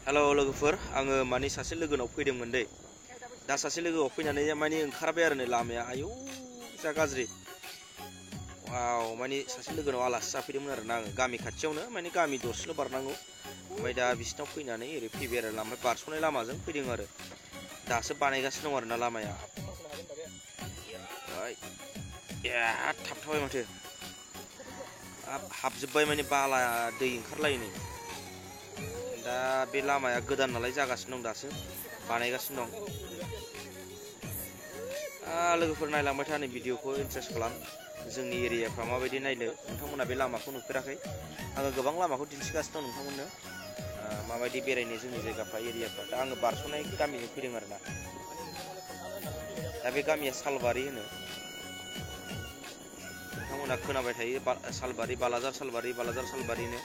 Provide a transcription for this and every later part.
hello लोगोफोर आङो माने सासे लोगोनाव फैदोंमोन दै दा सासे लोगोआव फैनानै माने ओंखारबाय आरो नै लामाया आयौ जा गाज्रि वाव माने सासे लोगोनाव आलासि जाफैदोंमोन आरो ना आङो गामि खाथियावनो माने गामि दरसेल' बारनांगौ ओमफ्राय दा बिसिनाव फैनानै ओरै फैबाय आरो ओमफ्राय बारस'नाय लामाजों फैदों आरो दासो बानायगासिनो दं आरो ना लामाया थाबथाबाय माथो हाबजोब्बाय माने बाला दै ओंखारलायो नै दा बे लामाया गोदान नालाय जागासिनो दं दासो बानायगासिनो दं लोगोफोर नायलांबाय था नै भिडिअखौ इन्टारेस्ट खालाम जोंनि एरियाफ्रा माबायदि नायनो नोंथांमोना बे लामाखौ नुफेराखै आङो गोबां लामाखौ दिन्थिगासिनो दं नोंथांमोननो माबायदि बेरायनो जोंनि जायगाफ्रा एरियाफ्रा दा आङो बारस'नाय गामिजों फैदों आरो ना दा बे गामिया सालबारि होनो नोंथांमोना खोनाबाय थायो सालबारि बालाजार सालबारिनो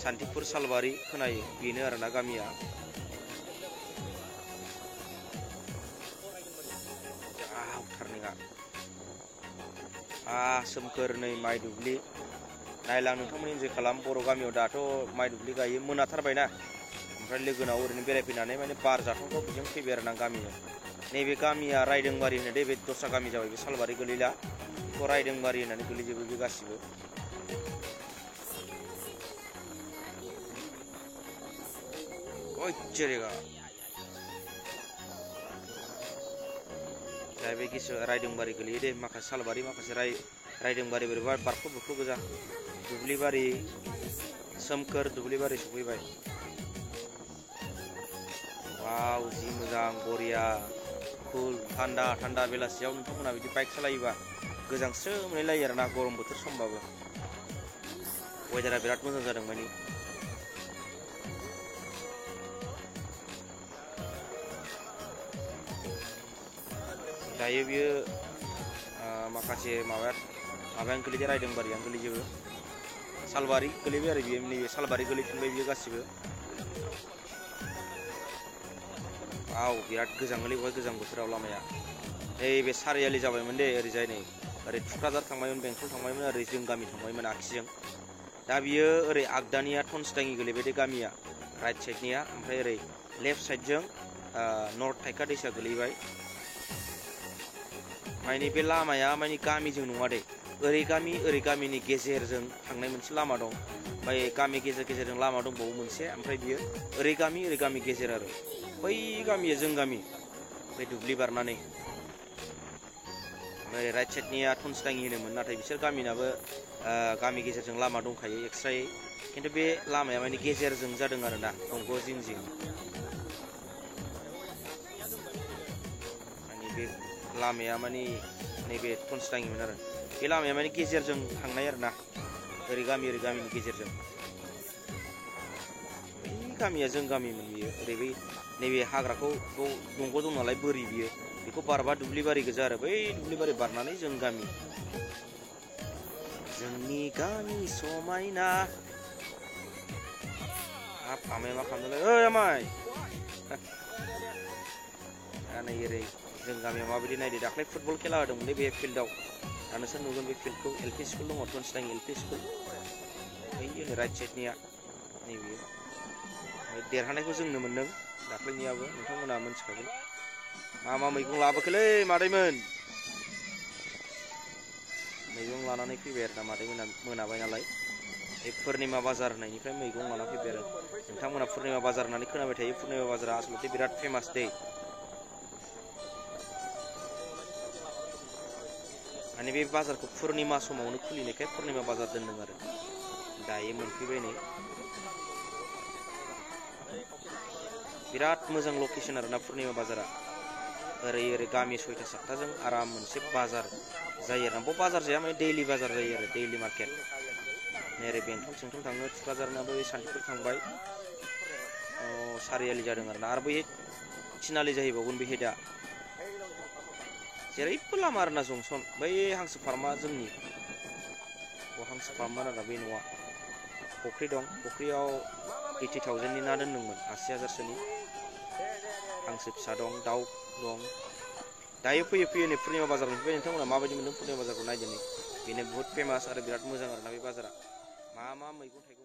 सान्तिपुर सालबारि खोनायो बेनो आरोना गामिया टार्निंआ सोमखोर नै माइ दुब्लि नायलां नोंथांमोन इन्जय खालाम बर' गामियाव दाथ' माइ दुब्लि गायो मोनाथारबायना ओमफ्राय लोगोनाव ओरैनो बेरायफैनानै माने बार जाथावथाव बिजों फैबाय आरो ना गामियाव नैबे गामिया रायदोंबारि होनो दे बे दस्रा गामि जाबाय बे सालबारि गोलैला बेखौ रायदोंबारि होननानै गोलैजोबो बे गासिबो दा बे गिसु रायदोंबारि गोलैयो दे माखासे सालबारि माखासे रायदोंबारि बोरैबा बारख' बुरख' गोजा दुब्लिबारि सोमखोर दुब्लिबारि सफैबाय वाव जि मोजां बरिया कुल थान्दा थान्दा बेलासियाव नोंथांमोना बिदि बाइक सालायोबा गोजांस्रो मोनलायो आरोना गरम बोथोर समबाबो वेदारा बिराद मोजां जादों माने दायो बियो माखासे माबायानो गोलैयो रायदोंबारियानो गोलैजोबो सालबारि गोलैबाय आरो बियो नैबे सालबारि गोलैफिनबाय बियो गासिबो बिराद गोजाङोलै बहाय गोजां बोथोराव लामाया नैबे सारियालि जाबायमोन दे ओरैजाय नै ओरै थुक्राझार थांबायमोन बेंटल थांबायमोन ओरै जों गामि थांबायमोन आगसिजों दा बियो ओरै आगदानिया थनसटाङि गोलैबाय दे गामिया राइट साइडनिया ओमफ्राय ओरै लेफ्ट साइडजों नर्थ थाइखा दैसा गोलैबाय माने बे लामाया माने गामिजों नङा दे ओरै गामिनि गेजेरजों थांनाय मोनसे लामा दं ओमफ्राय गामि गेजेरजों लामा दंबावो मोनसे ओमफ्राय बियो ओरै गामि गेजेर आरो बै गामिया जों गामि बे दुब्लि बारनानै ओरै राइट साइडनिया थनसटाङि होनोमोन नाथाय बिसोर गामिनाबो गामि गेजेरजों लामा दंखायो एक्सट्रायै खिन्थु बे लामाया माने गेजेरजों जादों आरो ना दंग' जिं माने बे लामाया माने नैबे थनसटाङिमोन आरो बे लामाया माने गेजेरजों थांनाय आरो ना ओरै गामिनि गेजेरजों बै गामिया जों गामिमोन बियो ओरै बै नैबे हाग्राखौ दंग' दं नालाय बोरि बियो बेखौ बारबा दुब्लिबारि गोजा आरो बै दुब्लिबारि बारनानै जों गामि जोंनि गामि समायना आमाय मा खालामदोंलै ओइ आमाय नै ओरै जों गामियाव माबायदि नायदो दाख्लै फुटबल खेला होदोंमोनलै बे फिल्डआव दा नोंसोर नुगोन बे फिल्डखौ एलपि स्कुल दङ थनसटाङि एलपि स्कुल बै राइट साइडनिया नैबे देरहानायखौ जोंनो मोन्दों दाख्लैनियाबो नोंथांमोना मोनथिखागोन मा मैगं लाबोखोलै मादैमोन मैगं लानानै फैबाय आरो ना मादैमोना मोनाबाय नालाय बे पुर्निमा बाजार होननायनिफ्राय मैगं लाना फैबाय आरो नोंथांमोना पुर्निमा बाजार होननानै खोनाबाय थायो पुर्निमा बाजारा आसलथे बिराद फेमास दै माने बे बाजारखौ पुर्निमा समावनो खुलिनायखाय पुर्निमा बाजार दोनदों आरो दायो मोनफैबाय नै बिराद मोजां लकेसन आरोना पुर्निमा बाजारा ओरै गामि 6टा 7टाजों आराम मोनसे बाजार जायो आरोना बाव बाजार जाया माने दैलि बाजार जायो आरो दैलि मार्केट ओरै बेंटल सेंटल थाङो थुक्राझारनाबो सान्तिपुर थांबाय सारियालि जादों आरोना आरो बै थिनालि जाहैबावगोन बेहाय दा जेरैबो लामा आरोना जंसन बै हांसो फार्मा जोंनि हांसो फार्मा आरो बे न'आ फुख्रि दं फुख्रियाव 80,000नि ना दोनदोंमोन 80,000सोनि हांसो फिसा दं दाउ दं दायो फैयो नै पुर्निमा बाजार मोनफैबाय नोंथांमोना माबायदि मोन्दों पुर्निमा बाजारखौ नायदो नै बेनो बुहुत फेमास आरो बिराद मोजां आरोना बे बाजारा मा मैगं थाइगं